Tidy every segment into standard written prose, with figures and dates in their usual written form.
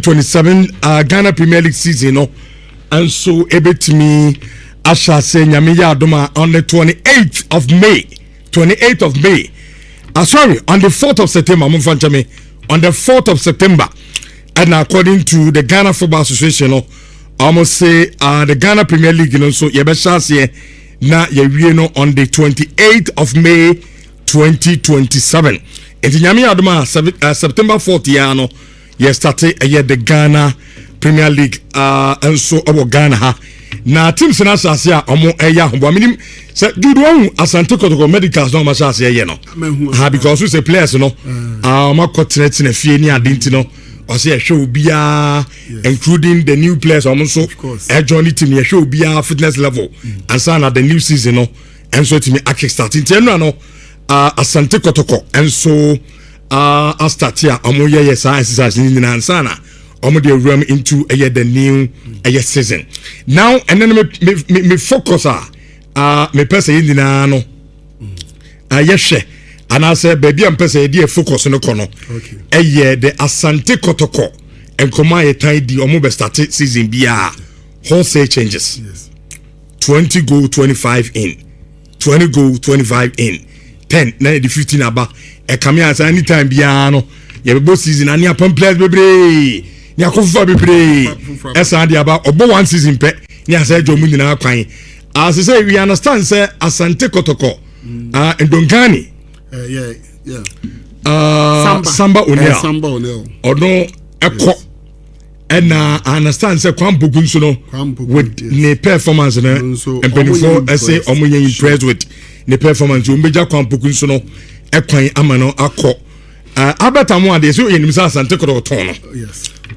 2027 Ghana Premier League season no nso ebetumi ahyɛ ase, Nyame yɛ adom a, on the 28th of May, 28th of May, sorry, on the 4th of September. Momfa nkyɛ me, on the 4th of September. And according to the Ghana Football Association no, ɔmo say the Ghana Premier League no nso yɛbɛhyɛ aseɛ na yɛwie no on the 28th of May 2027. Nti Nyame yɛ adom a, September 4th yɛ no yɛ start ɛyɛ the Ghana Premier League nso ɛwɔ Ghana ha. Na teams no ahyɛ ase a ɔmo ɛyɛ ahoboa. Menim sɛ Jude wahu Asante Kɔtɔkɔ medicals na ɔmo ahyɛ ase ɛyɛ no Mahu. Ha, because sɛ players no ɔmo akɔ tenatena fie ne ade, nti no ɔsɛ yɛhwɛ obiara, including the new players ɔmo nso course. ɛjoin ne team, yɛhwɛ obiara fitness level ansa na the new season no ɛnso atumi akickstart. Nti ɛnura no Asante Kɔtɔkɔ ɛnso astart a ɔmo yɛyɛ saa exercise ne nyinaa ansa na ɔmo de awura mu into ɛyɛ the new ɛyɛ season. Now ɛnɛ no me focus a mepɛ sɛ yɛn nyinaa no yɛhwɛ anaasɛ baabi a mpɛ sɛ yɛde yɛ focus no kɔ no ɛyɛ the Asante Kɔtɔkɔ nkɔmɔ a yɛtan di. Ɔmo bɛ start season biara, wholesale changes, 20 go, 25 in, 20 go, 25 in, 10 na yɛde 15 aba. Ɛkame asa anytime biara no yɛbɛbɔ season ani apam players bebree ne akɔfofa bebree ɛsan de aba. Ɔbɔ one season pɛ ne asa adwa mu nyinaa kwan ase sɛ we understand sɛ Asante Kɔtɔkɔ Ndonkani Samba. Samba O'Neil. Samba O'Neil. Ɔno ɛkɔ, ɛna I understand sɛ Kwan Poku nso no Kwan Poku, with ne performance no, Ɔno nso, mpanimfoɔ ɔmo yɛ ɛsɛ impressed. ɔmo yɛ impressed with ne performance. Wɔn bɛgya Kwan Poku nso no ɛkwan ama no akɔ. Albert Amoah deɛ, sɛ yɛnim sɛ Asante Kɔtɔkɔ tɔn no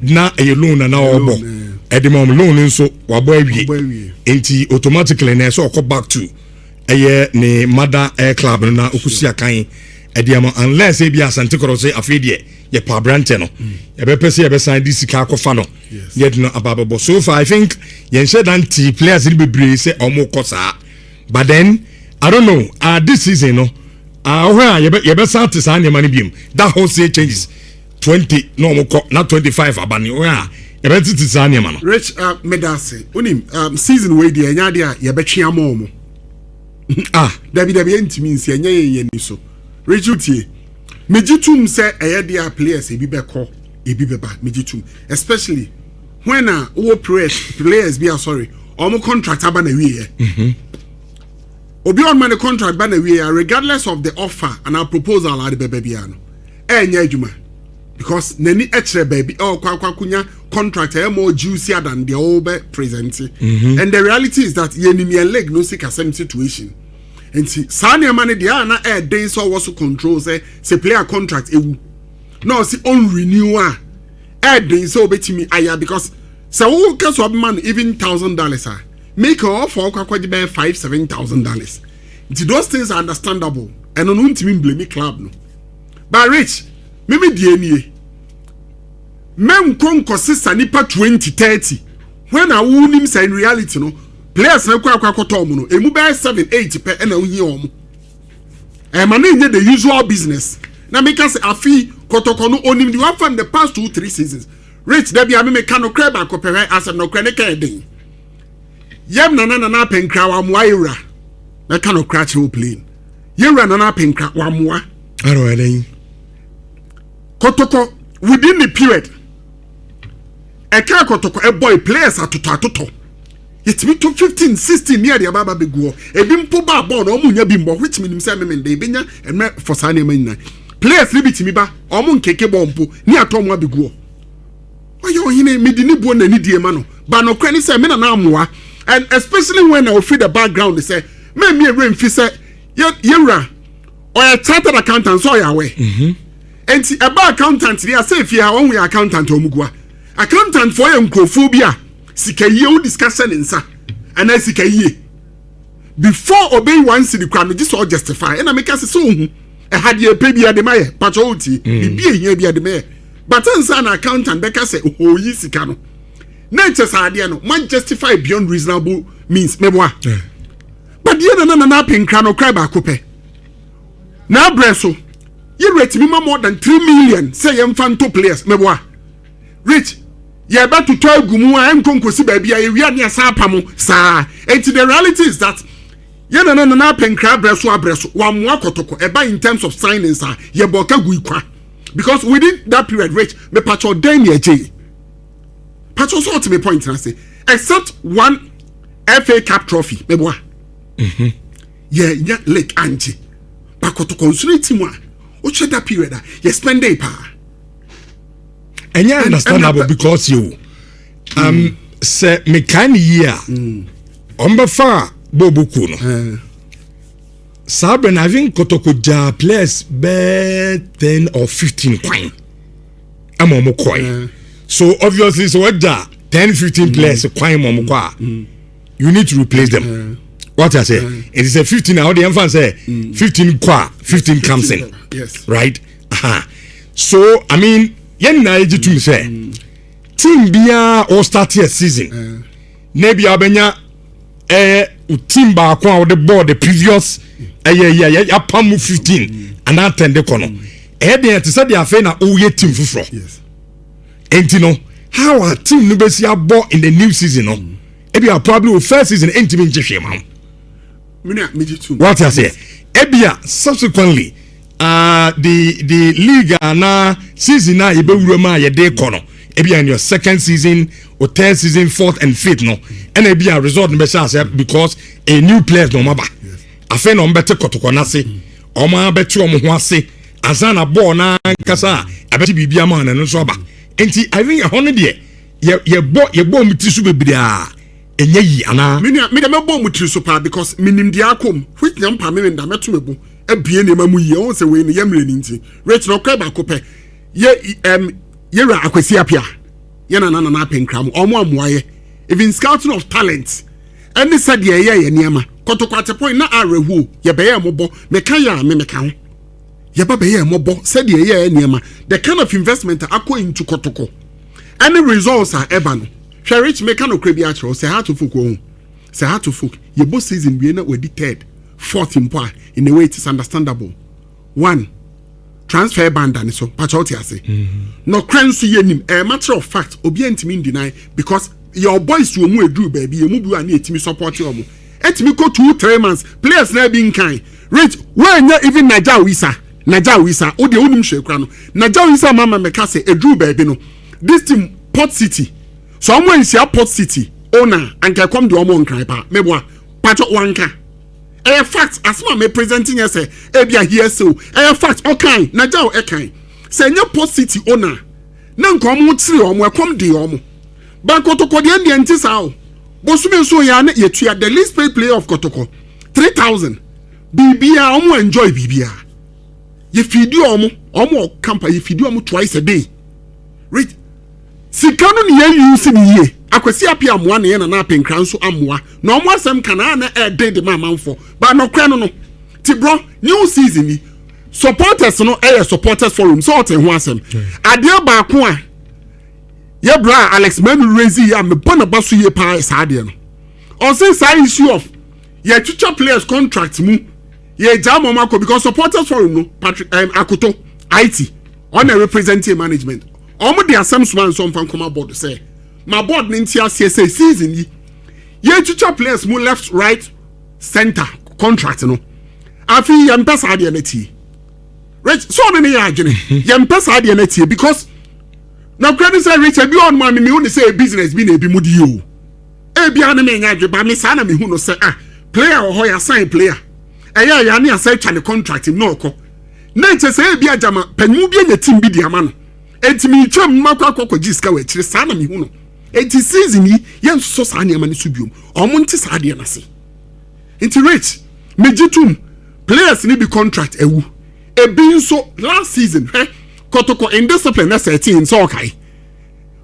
na ɛyɛ loan na ɔbɔ Loan, ɛde ma ɔmo. Loan no nso wabɔ awie. Wabɔ awie. Nti automatically na ɛsɛ ɔkɔ back to ɛyɛ ne mother air club no na ɔkɔsi akan ɛde ama, unless ebi Asante Kɔtɔkɔ sɛ afei deɛ yɛpɛ aberantɛ no, yɛbɛpɛ sɛ yɛbɛsan de sika akɔfa no, yɛde no aba abɛbɔ. So far I think yɛnhyɛ dan ti players no bebree sɛ ɔmo kɔ saa, but then I don't know, this season no ɔhɔ a yɛbɛsan te saa nneɛma no biom, that wholesale changes, 20 na ɔmo kɔ na 25 aba ne ɔhɔ a yɛbɛtete saa nneɛma no. Rich, medase. Wonim, season wei deɛ, ɛnyɛ adeɛ a yɛbɛtwe ama ɔmo. Ah. Dabi dabi, yɛntumi nsi, ɛnyɛ yɛn yɛn ni so. Rich, tie, megye tum sɛ ɛyɛ deɛ a players ebi bɛkɔ, ebi bɛba. Megye tum, especially when a wowɔ players bi a, sorry, ɔmo contract aba na wie yɛ. Obi a ɔnma ne contract ba na wie yɛ, regardless of the offer and proposal a de bɛba biara no, ɛnyɛ adwuma because n'ani kyerɛ baabi ɛwɔ kɔ akɔnya contract ɛyɛ more juicy than deɛ ɔwɔ present. And the reality is that yɛnim yɛn league no sikasɛm situation, nti saa nneɛma no deɛ a na ɛɛden sɛ ɔwɔ so control sɛ player contract ewu na ɔsi on renew a, ɛɛden sɛ ɔbɛtumi aya, because sɛ wo kɛsɛ ɔbɛma no even $1,000 a, make offer ɔkɔ akɔgye bɛyɛ $5-7 thousand. Nti those things are understandable. Ɛno no ntumi blame club no. But Rich, mímí die nie, mɛnkɔ nkɔsesa nipa 20, 30 when a wonim sɛ in reality no players na kɔ akɔtɔ ɔmo no emu bɛyɛ seven, eight pɛ ɛna ohia ɔmo. Ɛma ne nye the usual business. Na meka sɛ afi Kɔtɔkɔ no onim de wafa the past two, three seasons. Rich, dabi a meme ka nokorɛ baako pɛ, hwɛ, asɛm nokorɛ ne ka ɛden yɛm. Nana Apɛnkra wamoa yɛwura. Mɛka nokorɛ akyerɛ wo plain, yɛwura Nana Apɛnkra wamoa. Aro ɛdɛn? Kɔtɔkɔ within the period ɛka Kɔtɔkɔ ɛbɔ players atotɔ atotɔ, yɛtumi to 15, 16 ní ɛde aba bɛgu hɔ. Ebi mpo ba bɔɔl na ɔmo nya bi mbɔ, which means sɛ mímí de ebenya mmerɛ for saa nneɛma nyinaa. Players ni bi tumi ba, ɔmo nkeke bɔɔl mpo ní atɔ ɔmo abɛgu hɔ. Ɔyɛ ɔhene, medi ne buo n'ani die ma no ba. Nɔkora ni sɛ me nana amoa, and especially when I ofiri the background sɛ mɛmi ewura nfi sɛ yɛwura ɔyɛ chartered accountant, so ɔyɛ awɛ. Nti ɛba accountant ni asɛ efie ha, wɔn yɛ accountant a wɔn gu a accountant foɔ yɛ nkurɔfoɔ bi a sika yie wo disika hyɛ ne nsa anaa sika yie before obeyi 1 cedi kora no gye sɛ ɔjustify. Ɛna meka sɛ ohun ɛha deɛ ɛpɛ bi ade ma yɛ patro otie bibi ehia bi ade ma yɛ, but nsa na accountant bɛka sɛ oyi sika no na nkyɛ sɛ adeɛ no man justify beyond reasonable means mɛboa. But deɛ nana apenkra no kora baako pɛ na abrɛ so yɛwura tumi ma more than 3 million sɛ yɛmfa nto players mɛboa. Rich. Yɛbɛtotɔ agu mu a, ɛnkɔ nkosi baabi a yɛwia ne yɛsan apam saa. Enti the reality is that yɛn nana apɛnkra abrɛ so abrɛ so wamoa Kɔtɔkɔ ɛba in terms of signings a yɛbɔ ka gu ikwa, because within that period, Rich, mepatwɛ dan ne agye patwɛ so ɔte me point na se except one FA Cup trophy meboa yɛ nya league angye ba Kɔtɔkɔ nso ne team a wohwɛ that period a yɛ spend day paa. Ɛnyɛ understandable because you sɛ mekae ne yie a, ɔmbɛfa bɔɔbɔ kuo no saa bɛ na I think Kɔtɔkɔ gyaa players bɛɛ 10 or 15 kwan ama ɔmo kɔɛ. So obviously sɛ wɔgya 10, 15 players kwan ma ɔmo kɔ a, you need to replace them. What I say, it is a 15 a wɔde yɛn fa sɛ 15 kɔ a, 15 comes in. Right, so I mean, yɛn nyinaa yɛ gye tum sɛ team biara ɔ start a season na ebi abɛnya ɛyɛ team baako a wɔde bɔɔl the previous ɛyɛ yɛ yɛapam mu 15 anaa 10 de kɔ no, ɛyɛ deɛ te sɛ deɛ afei na ɔyɛ team foforɔ. Nti no, how a team no bɛsi abɔ in the new season no, ebi a probably o first season ɛntumi nkye hwee ma ho. Mene megye tum. Wate aseɛ? Ebia subsequently the league ana season a yɛbɛwura mu a yɛde kɔ no, ebia in your second season or third season, fourth and fifth no, ɛna ebia result no bɛhyɛ aseɛ because a new players na ɔmo aba. Afei na ɔmo bɛte Kɔtɔkɔ n'ase, ɔmo abɛte ɔmo ho ase ansa na bɔɔl n'ankasa a abɛte biribi ama ɔno nso aba. Nti I think ɛhɔ no deɛ, yɛ yɛbɔ ɔmo ti so bebree a ɛnyɛ yi anaa? Me nua, me de mɛbɔ mu tiri so paa because menim deɛ akɔ which nyam pa me nda mɛto me bo abie nneɛma mu yie. Ɔn sɛ wei no yɛ mmerɛ ne nti, Rich, na ɔkɔ baako pɛ yɛ yɛwura Akwasi Apia, yɛ nana apɛnkra mu ɔmo amoa yɛ even scouting of talent ɛne sɛdeɛ ɛyɛ yɛ nneɛma. Kɔtɔkɔ at a point na awerɛhoɔ yɛbɛyɛ mɔbɔ. Meka yɛ a me meka ho yɛba bɛyɛ mɔbɔ sɛdeɛ ɛyɛ nneɛma, the kind of investment a akɔ into Kɔtɔkɔ ɛne results a ɛba no. Hwɛ Rich, meka no kora bi akyerɛ wo sɛ Hearts of Oak wɔ ho sɛ Hearts of Oak yɛbɔ season wie na wadi third, fourth mpo a, in a way it is understandable. One transfer ban da ne so pakyɛ, wote ase? Nɔkorɛ nso yɛ nim ɛyɛ matter of fact, obiara ntumi deny because your boys wɔ mu eduru baabi yɛ mu bi a ne yɛtumi support wɔn ɛtumi kɔ 2, 3 months players na bi nkan. Rich, wɔnyɛ even Naja Wisa, Naja Wisa o deɛ onim hwɛ kura no, Naja Wisa mama mɛka sɛ eduru baabi no, this team, Port City, so ɔmo nhyia Port City owner anka ɛkɔm deɛ ɔmo nkran pa mɛboa pakyɛ wanka. Ɛyɛ fact, asɛm a me present yɛ sɛ ebi a hearsay o, ɛyɛ fact. Ɔkan Naja o, ɛkan sɛ ɛnyɛ Port City owner na nka ɔmo kyerɛ ɔmo ɛkɔm de ɔmo ba. Kɔtɔkɔ deɛ ndeɛ nti saa o, bosome nso yɛ ane yɛtua the least paid player of Kɔtɔkɔ 3,000. Biribiara ɔmo enjoy, biribiara yɛfidi ɔmo, ɔmo wɔ camp a yɛfidi ɔmo twice a day. Right, sika no ne yɛn use ne yie. Akwasi Apia amoa ne yɛn nana apenkra nso amoa na ɔmo asɛm ka na ana ɛɛden de ma amanfo ba nɔkorɛ no ti bro. New season yi, supporters no ɛyɛ supporters forum sɛ ɔte ho asɛm. Adeɛ baako a yɛbra Alex Manu raise yi a mebɔ n'aba so yie paa, saa adeɛ no ɔsɛ saa issue of yɛtwitwa players contract mu, yɛgya ama ɔmo akɔ, because supporters forum no, Patrick Akoto it ɔna represent management. Ɔmo de asɛm soma nso nfa nkɔma board sɛ ma board ne nti aseɛ sɛ season yi yɛtwitwa players mu left, right, center contract no. Afei yɛmpɛ saa adeɛ no tie. Rich, so ɔno ne yɛ adwene yɛmpɛ saa adeɛ no tie because na kura ne sɛ, Rich, ebi ɔnom a mimi hu ne sɛ business bi na ebi mu di yi o, ebi a ne me nya adwe ba me saa na me hu no sɛ, ah, player wɔ hɔ, yɛ sign player, ɛyɛ ɛyɛ ne asa atwa ne contract mu na ɔkɔ na nkyɛ sɛ ebi agyama panyin bi anya team bi di ama no, eti mi twam mu akɔ gye sika wɔ akyire. Saa na mi hu no. Eti season yi yɛn nso saa nneɛma no so biom, ɔmo nte saa adeɛ n'ase. Nti Rich, megye tum players ni bi contract ewu, ebi nso last season, hwɛ Kɔtɔkɔ indiscipline na sɛ team sɛ ɔkae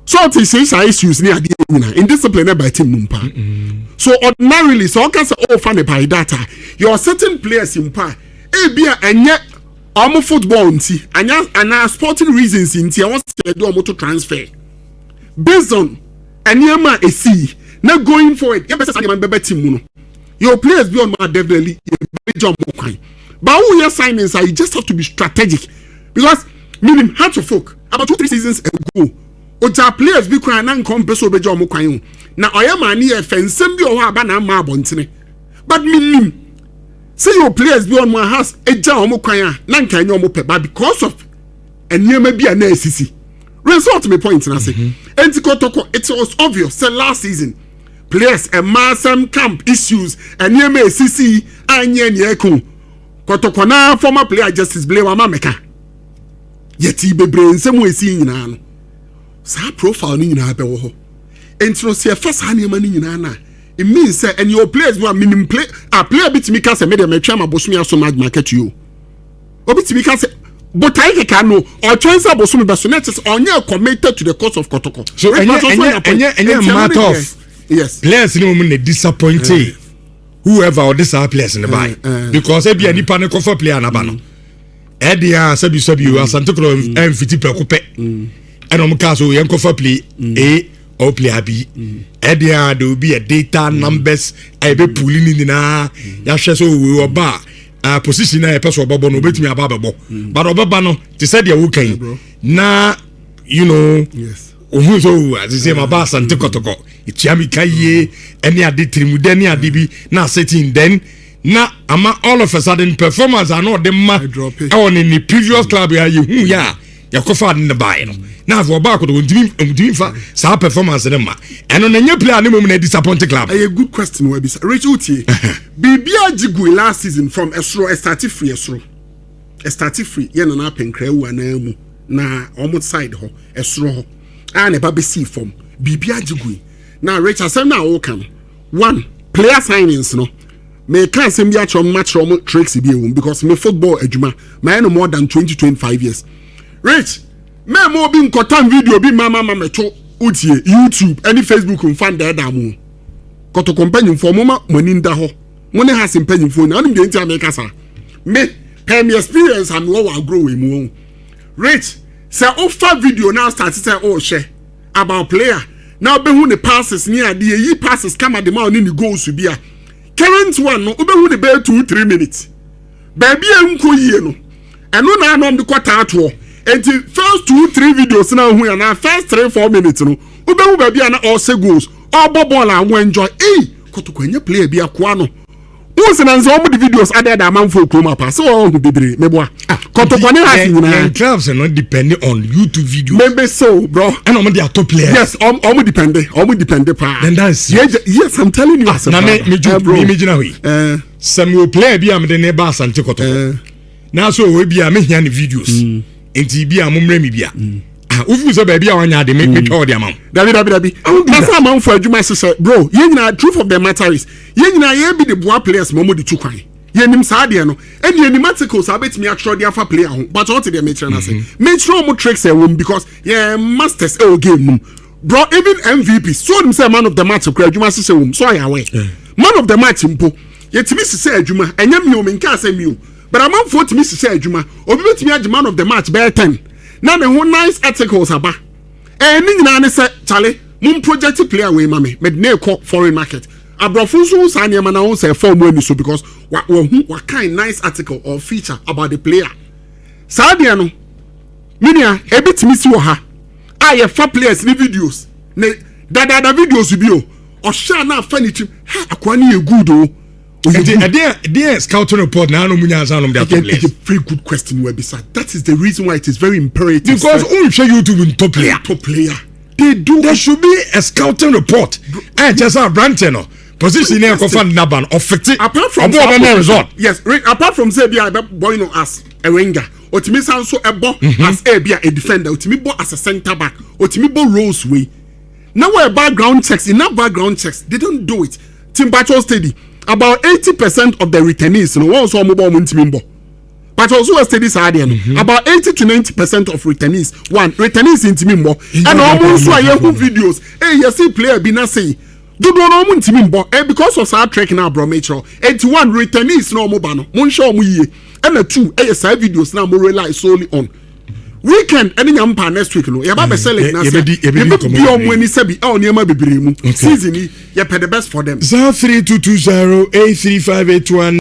so ɔte hyehyɛ issues ne adeɛ nyinaa, indiscipline na ba team mu mpa. So ordinarily sɛ ɔka sɛ ɔfa ne by data your certain players mpa, ebi a ɛnyɛ ɔmo football nti anya ana sporting reasons nti ɛwɔ sɛ ɛde ɔmo to transfer based on nneɛma a esi na going forward yɛ bɛ sɛ saa nneɛma bɛbɛ team mu no, your players bi on ma definitely yɛ bɛ gye ɔmo kwan. But who yɛ signings ah, you just have to be strategic because meaning Hearts of Oak about 2, 3 seasons ago Ogya players bi kwan na nka ɔmpɛ sɛ ɔbɛgya ɔmo kwan o, na ɔyɛ maa ne yɛ fɛ. Nsɛm bi wɔ hɔ aba na ama abɔntene, but menim sɛ yɛ players bi ɔmo a Hearts egya ɔmo kwan a na nka ɛnyɛ ɔmo pɛ, but because of nneɛma bi a na esisi result me point na se enti Kɔtɔkɔ, it was obvious sɛ last season players ɛmaa some camp issues, nneɛma esisi anyɛ nea ɛko. Kɔtɔkɔ na former player Justice Blay wama mɛka yɛti bebree nsɛm a esi nyinaa no, saa profile no nyinaa bɛwɔ hɔ. Nti no sɛ yɛfa saa nneɛma no nyinaa na it means sɛ ɛne o players bi a minim play a player bi tumi ka sɛ medeɛ mɛtwa ma bosomi aso ma adwuma kɛtu o, obi tumi ka sɛ botae keka no ɔtwɛn sɛ bosomi bɛ so na kyerɛ sɛ ɔnyɛ committed to the cause of Kɔtɔkɔ. So ɛnyɛ matter of players ni wɔn na disappointed whoever ɔde saa players ne ba, because ebi a nipa ne kɔfɔ player naba no ɛdi a sɛbi sɛbi o, Asante koro ɛnfiti prɛko pɛ ɛna ɔmo kaa so yɛn kɔfɔ play A or player B. Ɛdi a there will be a data numbers a yɛbɛ pull ne nyinaa, yɛahwɛ sɛ owe ɔba a position na yɛpɛ sɛ ɔbɛbɔ no, obetumi aba abɛbɔ, but ɔbɛba no te sɛ deɛ woka yi na ohun sɛ o asese ma ba Asante Kɔtɔkɔ, etua mi ka yie ɛne ade tirimudɛ ne ade bi na asetin, then na ama all of a sudden performance a na ɔde ma ɛwɔ ne previous club yɛ yehu yɛ a yɛkɔfa ade ne baeɛ no, na afɔ ɔbaa Kɔtɔkɔ ntumi nfa saa performance ne ma ɛno na nye player ne mu na disappoint club. Ɛyɛ good question wa bisa, Rich. Utie biribi agye gu last season from ɛsoro, ɛstart firi ɛsoro, ɛstart firi yɛn nana apɛnkra ewu anan mu na ɔmo side hɔ, ɛsoro hɔ a na ɛba bɛsii fam. Biribi agye gu na Rich, asɛm na awoka no, one player signings no, meka asɛm bi akyerɛ ɔmo, makyerɛ ɔmo tricks bi ewu, because me football adwuma mayɛ no more than 20, 25 years. Rich, mɛɛma obi nkɔtam video bi mama ma mɛto wotie YouTube ɛne Facebook nfa ndɛɛdaa mu. Kɔtɔkɔ mpanyinfoɔ, mo ma mo ani nda hɔ, mo ne ha se mpanyinfoɔ na ɔnim deɛ nti a meka saa. Me pɛɛ mi experience a mewɔ wɔ agorɔ wɔ mu wɔn. Rich, sɛ wofa video na start sɛ ɔrehwɛ about player na wobɛhu ne passes ne adeɛ yi, passes kama de ma ɔne ne goals bi a current one no, wobɛhu ne bɛyɛ 2, 3 minutes baabi a nkɔ yie no, ɛno na anam de kɔ taatoɔ. Nti first 2, 3 videos na ohu ya na first 3, 4 minutes no, wobɛhu baabi a na ɔsɛ goals, ɔbɔ bɔɔl a wɔn enjoy. Ei, Kɔtɔkɔ nyɛ player bi akoa no wọn sɛ na nsɛ wɔn de videos adɛɛdɛ amanfo kurom apa sɛ wɔn ho bebree mɛboa Kɔtɔkɔ ne ha si nyinaa. Yɛn clubs no depend on YouTube video. Mɛbɛ so bro. Ɛna wɔn de ato players. Yes, ɔmo depend, ɔmo depend paa. Then that's Yes, I'm telling you as a Na me father. me ju mi gyina hɔ yi, Eh, sɛ mi wɔ player bi a mi de ne ba Asante Kɔtɔkɔ na so owe bi a mi hia ne videos, nti bi a mo mmerɛ mi bi a, ah, wofu sɛ baabi a wanya ade mi twa ɔde ama wo. Dabi, dabi, dabi. Do Na that. sɛ amanfo adwuma hyehyɛ bro, yɛn nyinaa, truth of the matter is yɛn nyinaa yɛn bi de boa players ma ɔmo de tu kwan. Yɛnim saa adeɛ no, ɛni yɛnim articles a bɛtumi atwerɛ de afa player ho, but ɔte deɛ mekyerɛ no ase, mekyerɛ ɔmo tricks ɛwɔ mu because yɛn masters ɛwɔ game mu bro. Even MVP so, onim sɛ man of the match kura adwuma hyehyɛ wɔ mu, so ɔyɛ awɛ man of the match mpo yɛtumi hyehyɛ adwuma. Ɛnyɛ mi o, mi nka sɛ mi o, but amanfoɔ tumi hyehyɛ adwuma. Obi bɛtumi agye man of the match bɛyɛ 10 na ne ho nice articles aba. Ɛɛ, ne nyinaa ne sɛ kyale mo project player wei ma me, mede ne kɔ foreign market. Aborɔfo nso ho saa nneɛma na ho sɛ ɛfɔ ɔmo ani so because wa wahu wakan nice article or feature about the player. Saa deɛ no, minia, ebi tumi si wɔ ha a yɛfa players ne videos ne dadaada videos bi o, ɔhyɛ a na afa ne tirim ha, akoa ne yɛ good o. Ɔyɛ Nti good. ɛdeɛ scouting report na anum nyansa anum de ato Again, players. it's a very good question wabisa. That is the reason why it is very imperative. Because nhwɛ YouTube ntɔ player. To player they do. There should be a scouting report ɛ kyɛ sɛ aberante no position ne ɛkɔfa naba no ɔfiti Apart from ɔbɔ ɔbɛ mɛ result. Yes, apart from say bi a ɛbɛ bɔ no as a winger, otumi san so ɛbɔ as a bi a defender, otumi bɔ as a centre back, otumi bɔ roles wei na wɔ background checks, enough background checks, they don't do it. Timbacho steady, about 80% of the returnees no, wɔn nso wɔn bɔ, wɔn ntumi bɔ, but also wɔ steady saa adeɛ no, about 80 to 90% of returnees, one returnees ntumi mbɔ, ɛna wɔn nso a yɛhu videos ee yɛsi player bi na sei dodoɔ no wɔn ntumi mbɔ because of saa trick na aborɔ mekyerɛw. Eti one, returnees na wɔn ba no, mo nhyɛ wɔn yie, ɛna two, ɛyɛ saa videos na mo rely solely on. Weekend ɛne nyampa next week no, yɛba bɛsɛ league na sɛ yɛbɛdi yɛbɛ nkɔmmɔ bi ɔmo bebree. ani sɛbi ɛwɔ nneɛma bebree mu. Season yi, yɛpɛ the best for them. 032208358 1.